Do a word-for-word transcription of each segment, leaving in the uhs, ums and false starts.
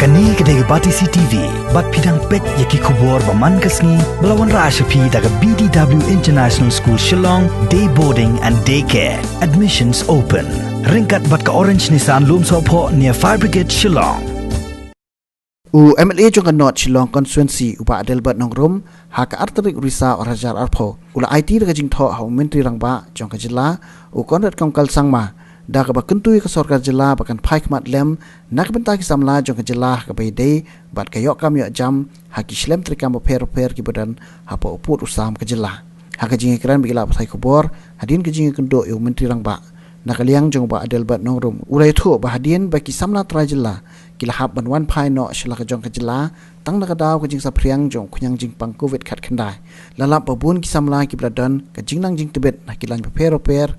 Kane ka dei ka Batesi T V, bad phi dang peit ïa ki khubor ba man ka sngi, ba la wanrah sha phi da ka B D W International School Shillong, Day Boarding and Day Care. Admissions open. Ryngkat bad ka Orange Nissan Lumsohphoh near Fire Brigade Shillong. U M L A jong ka North Shillong Constituency u Bah Adelbert Nongrum, ha ka ar tarik u Risaw ar hajar arphew, u la aiti da ka jingthoh ha u Myntri Rangbah jong ka jylla, u Conrad Kongkal Sangma, da kaba kyntu ïa ka sorkar jylla ba kan phai khmat lem na ka bynta ki samla jong ka jylla ha kaba ïadei bad ka ïoh kam ïoh jam ha ki shlem treikam bapher bapher kiba don hapoh u pud u sam ka jylla. Ha ka jingïakren bad ki lad pathai khubor hadien ka jingïakynduh ïa u Myntri Rangbah, na ka liang jong u Bah Adelbert Nongrum, u la ïathuh ba hadien ba ki samla trai jylla ki la hap ban wan phai noh sha la ka jong ka jylla tang na ka daw ka jingsaphriang jong u khñiang jingpang Covid khatkhyndai, la lap ba bun ki samla kiba la don ka jingnang jingtbit na ki lain bapher bapher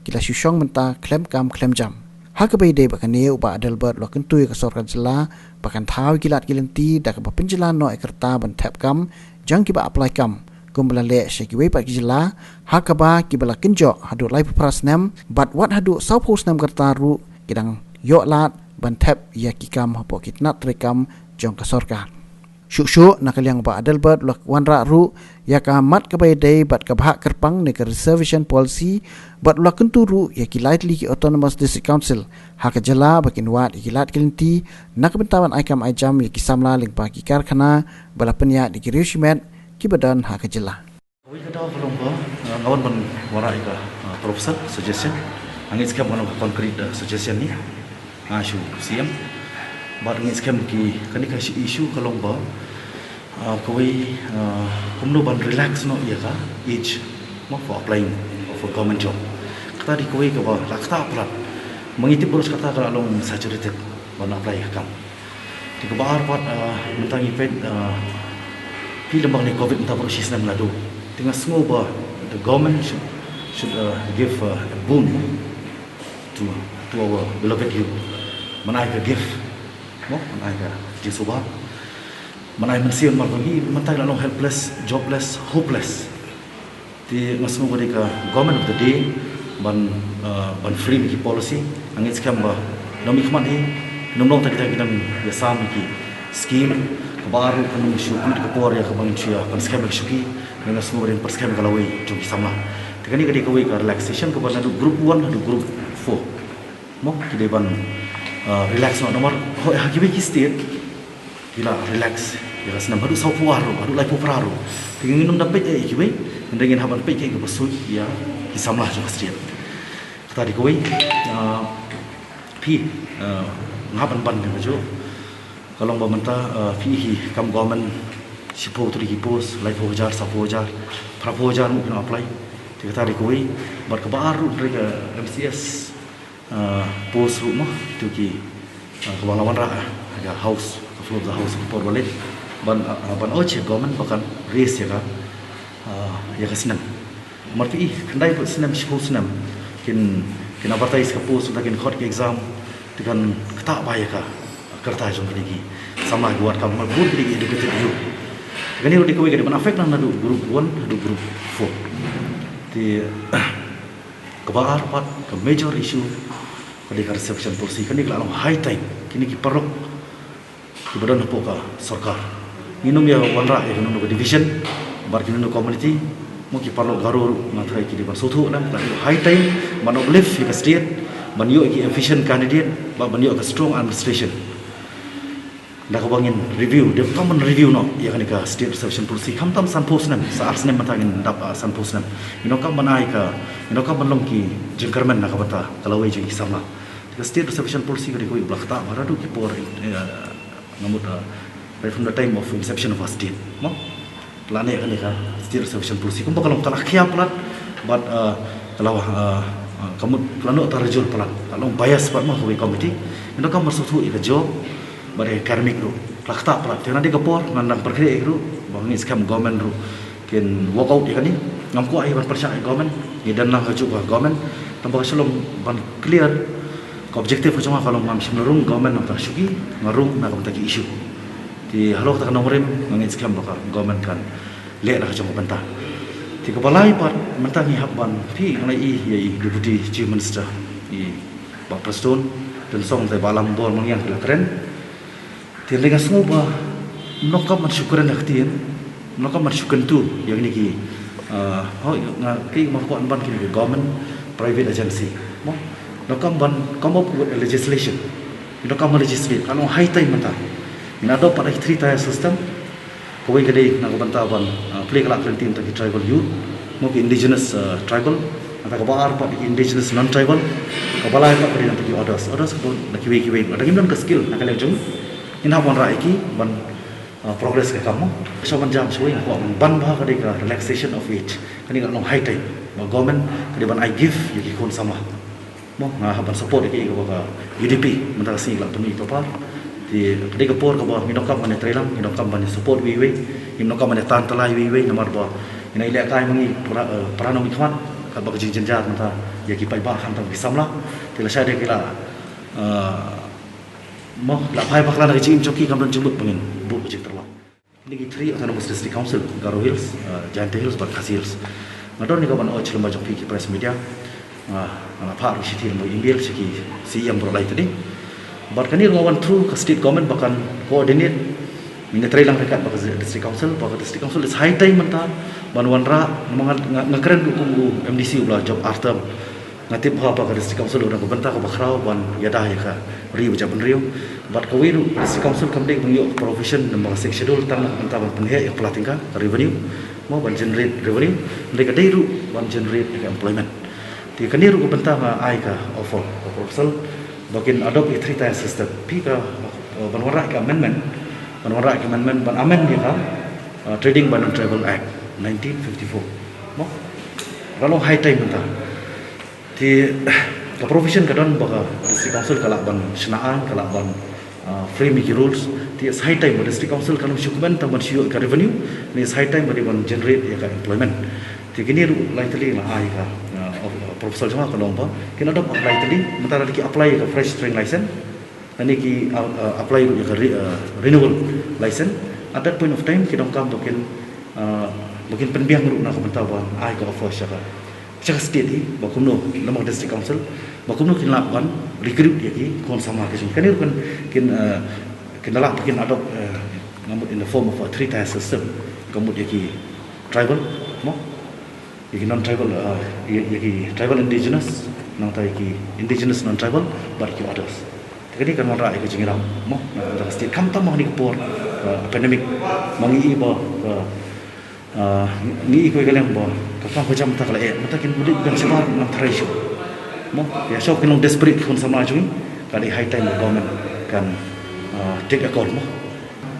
ki la shu shong mynta khlem kam khlem jam. Ha kaba ïadei bad kane, u Bah Adelbert u la kyntu ïa ka sorkar jylla ba kan thaw ïa ki lad ki lynti da kaba pynjlan noh ïa ka rta ban thep kam jong kiba apply kam, kumba la leh sha kiwei pat ki jylla, ha kaba kiba la kynjoh haduh laiphew phra snem bad wat haduh sawphew snem ka rta ruh ki dang ïoh lad ban thep ïa ki kam hapoh ki tnat treikam jong ka sorkar. Shuh shuh, na ka liang u Bah Adelbert u la wanrah ruh ïa ka mat kaba ïadei bad ka bhah kyrpang ne ka reservation policy, bad u la kyntu ruh ïa ki lai tylli ki Autonomous District Council ha ka jylla ba kin wad ïa ki lad ki lynti na ka bynta ban ai kam ai jam ïa ki samla lyngba ki karkhana ba la pynïaid da ki riew shimet kiba don ha ka jylla. Kawei ka daw ka long ba, uh, nga wan ban wanrah ïa ka, uh, proposal, suggestion. Nga ngeit skhem ka long ka concrete, uh, suggestion ne. Nga shu C M. Bad nga ngeit skhem ki, kane ka issue ka long ba, uh, kawei, uh, kumno ban relax noh ïa ka age mo for applying for government job. Kata dei kawei kaba la ktah palat. Ma ngi tip baroh kata ka la long saturated ban apply ïa ka kam. Te kaba ar pat, ah, mynta ngi peit, ah, phi lem ba kane Covid mynta baroh shi snem la duh. Te nga sngew ba the government should, should, ah, give, ah, a boon to, to our beloved youth. Ban ai ka gift. Mo, ban ai ka jingsuba. Ban ai mynsiem namar ba ngi mynta ngi la long helpless, jobless, hopeless. Te nga sngew ba dei ka government of the day ban, uh, ban frame ki policy. Nga ngeit skhem ba na mih khmat hi, ym long tang kita ki dang ïa sam ki scheme, kaba ar ruh kan ym shu kut ka por ïa kaba ngin shu ïa pynskhem ïa ki shuki. Nga sngew ba dei pynskhem ka lawei jong ki samla. Te kane ka dei kawei ka relaxation kaba naduh group one haduh group four. Mo, ki dei ban, uh, relax noh namar hooid ha kiwei ki state ki la relax ïa ka snem haduh sawphew ar ruh, haduh laiphew phra ruh. Te ngi ngim da peit ïa kiwei, ngi da ngin hap ban peit ïa kaba suit ïa ki samla jong ka state. Kata dei kawei, ah, phi, ah, nga hap ban ban ïa kajuh. Ka long ba mynta, ah, phi hi kam government shiphew tylli ki post, laiphew hajar, sawphew hajar, phraphew hajar ngut ki nang apply. Te kata dei kawei, bad kaba ar ruh dei ka M C S, ah, post ruh mo, tu ki, ah, kaba la wanrah, ah, ka house, ka floor of the house, ka por ba leit. Ban, ah, ah, ban urge ïa government ba kan raise ïa ka, ah, ïa ka snem. Namar phi i, khyndai phew snem, shiphew snem, kin, kin advertise ka post, kin khot ka exam, te kan ktah bha ïa ka, ka rta jong kine ki samla ki wad kam, namar bun kine ki educated youth. Kane ruh dei kawei ka dei ban affect na naduh group one, naduh group four. Te, kaba ar pat, ka major issue, ka dei ka reservation policy, kane ka la long high time, kine ki paralok, kiba don hapoh ka sorkar. Ngin ym ïa wanrah ïa kino kino ka division, bad kino kino ka community, mo ki paralok Garo ruh nga tharai ki dei ban sngewthuh lem, ka dei high time, ban uplift ïa ka state, ban ïoh ïa ki efficient candidate, bad ban ïoh ka strong administration. Da kaba ngin review, dei kam ban review noh ïa kane ka state reservation policy, khamtam sanphew snem, sa ar snem mynta ngin dap, ah, sanphew snem. Ngin ym kam ban ai ka, ngin ym kam ban long ki jingkyrmen na ka bynta ka lawei jong ki samla. Ka state reservation policy ka dei kawei ba la ktah bha naduh ki por, eh, nga mut, eh, right from the time of inception of our state. Mo? Lane kane ka state reservation policy kumba ka long ka la khia palat, bad, eh, ka la, eh, eh, ka mut ka la noh tarajur palat. Ka long bias pat mo kawei committee. Ngin ym kam ban sngewthuh ïa ka job bad ïa ka academic ruh. Ka la ktah palat. Te na dei ka por ngan dang pyrkhat ïa ruh ba ngi skhem government ruh kin work out ïa kane. Ngam kwah ïa ban pyrshah ïa government, ngi don lang kajuh ka government. Tang ba ka shu long ban clear ka objective ka jong nga ka long ngam shym la rung government na ka bynta shuki, nga rung na ka bynta ki issue. Te halor kata ka nongrim nga ngeit skhem ba ka government kan leh na ka jong ka bynta. Te kaba lai pat mynta ngi hap ban, phi nga la i ïa i Deputy Chief Minister, i Bah Prestone Tynsong, te Bah Lamdor Mangiang ki la kren. Te nga sngew ba nongkam ban shu kren ha ktien, nongkam ban shu kyntu ïa kine ki, ah, ho, nga ki ma ko ban kine ki government private agency. Mo, nongkam ban come up with a legislation. Nongkam ban legislate, ka long high time mynta. Ngin adopt pat ïa ki three tier system. Kawei ka dei na ka bynta ban, ah, plie ka lad ka lynti na ki tribal youth, mo, ki indigenous, ah, tribal. Nangta kaba ar pat ki indigenous non-tribal. Kaba lai pat ka dei na ki others. Others ka don na kiwei kiwei. Lada ngim don ka skill na ka liang jong, ngin hap ban wanrah ïa ki ban, ah, progress ka kam, mo. Sha ban jam shuwa, nga kwah ban bha ka dei ka relaxation of age. Kane ka long high time ba government ka dei ban ai gift ïa ki khun samla. Mo, nga hap ban support ïa ka, ïa ka ba ka U D P mynta ka sngi ka la pynmih to par. Te ka dei ka por kaba ngi donkam ban ïa treilang, ngi donkam ban ïa support iwei iwei, ngi donkam ban ïa tan tylli iwei iwei, namar ba ïa ngi leh kai ma ngi para, eh, para nongmihkhmat, katba ka jingjynjar mynta ïa ki paidbah khamtam ki samla. Te lashai de ki la, eh, mo, la phai bakla na ka jingim jong ki, kam don jingmut ba ngin buh ka jingtreilang. Kine ki three Autonomous District Council, Garo Hills, uh, Jaintia Hills bad Khasi Hills. Nga don ïa ka ban urge lem bad jong phi ki press media. Nga, nga la phah ruh shithi lem bad email sha ki C E M baroh lai tylli. Bad kane ruh nga wan through ka state government ba kan coordinate. Ngin ïa treilang ryngkat bad ka district council, bad ka district council, it's high time mynta ban wanrah. Nga, nga, nga kren ruh kum u M D C uba la jop ar term. Nga tip ba ha ka district council u don ka bynta kaba khraw ban ïada ïa ka ri ba jaitbynriew. Bad kawei ruh ka district council kam dei ban ïoh provision na ka sixth schedule tang na ka bynta ban pynheh ïa ka pla tyngka, ka revenue, mo, ban generate revenue. Hynrei ka dei ruh ban generate ïa ka employment. Te kane ruh ka bynta nga ai ka offer, ka proposal ba kin adopt ïa three tier system. Phi ka, ban wanrah ïa ka amendment, ban wanrah ïa ka amendment ban amend ïa ka, uh, Trading by Non-Tribal Act nineteen fifty-four. Mo, ka long high time mynta. Te ka provision ka don ba ka district council ka lah ban shna aiñ, ka lah ban, ah, frame ïa ki rules. Te it's high time ba district council kan ym shu kmen tang ban shu ïoh ïa ka revenue, ne it's high time ba dei ban generate ïa ka employment. Te kine ruh lai tylli nga ai ka, ah, proposal jong nga ka long ba kin adopt lai tylli, mynta lada ki apply ïa ka fresh trading license, lane ki, ah, ah, apply ruh ïa ka re-, ah, renewal license. At that point of time ki donkam ba kin, ah, ba kin pynbiang ruh na ka bynta ban ai ka offer sha ka, sha ka state hi, ba kumno, namar district council, ba kumno kin lah ban recruit ïa ki khun samla ka jong. Kane ruh kan, kin, ah, kin da lah ba kin adopt, ah, nga mut in the form of a three tier system. Ka mut ïa ki tribal, mo, ïa ki non-tribal, ah, ïa, ïa ki tribal indigenous, nangta ïa ki indigenous non-tribal, bad ïa ki others. Te kane kan wanrah ïa ka jingïarap, mo, na ka state, khamtam ha kane ka por, ah, pandemic, ma ngi i ba, ah, ah, ngi i kawei ka liang ba ka kam ka jam mynta ka la eh, mynta kin bud ban shabar nang tharai shuh. Mo, ïa shuh kin long desperate ki khun samla jong ngi, ka dei high time ba government kan, ah, take a call, mo.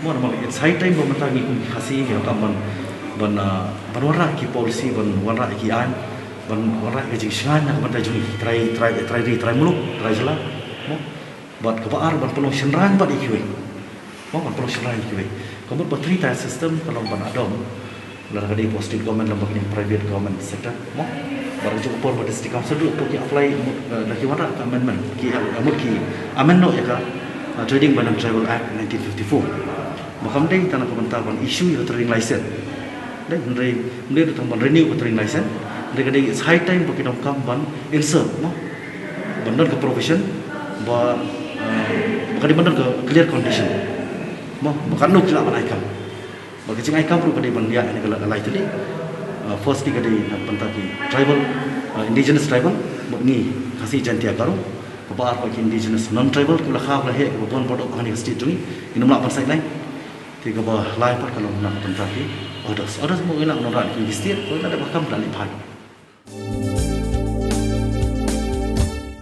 Mo, namar it's high time ba mynta ngi kum ki Khasi ngi donkam ban, ban, ah, ban wanrah ki policy, ban wanrah ki aiñ, ban wanrah ki jingshngaiñ na ka bynta jong ngi, trai, trai, trai ri, trai muluk, trai jylla. Mo, bad kaba ar ban pynlong shynrang bad ïa kiwei. Mo, ban pynlong shynrang ïa kiwei. Ka mut ba three tier system ka long ban adopt. Lada ka dei ba state government lane ba kine private government sector, mo. Bad ka juh ka por ba district council ruh, por ki apply, mut, eh, da ki wanrah ka amendment, ki, eh, mut ki amend noh ïa ka, eh, Trading by Non-Tribal Act nineteen fifty-four. Ba kam dei tang na ka bynta ban issue ïa ka trading license. Dei, hynrei, hynrei ruh tang ban renew ka trading license. Hynrei ka dei it's high time ba ki donkam ban insert, mo, ban don ka provision ba, eh, ba ka dei ban don ka clear condition, mo, ba katno ki lah ban ai kam. Ba ka jingai kam ruh ka dei ban ïa, ïa ka la, lai tylli. Uh, firstly ka dei na ka bynta ki tribal, uh, indigenous tribal, mut ngi Khasi, Jaintia, Garo. Kaba ar pat ki indigenous non-tribal, kiba la kha, ba la heh, kiba bun ba dap ha kane ka state jong ngi, ngin ym lah ban sideline. Te kaba lai pat ka long na ka bynta ki others. Others mo, ngi lah ban wanrah ki state, ko la da ba kam da leh phai.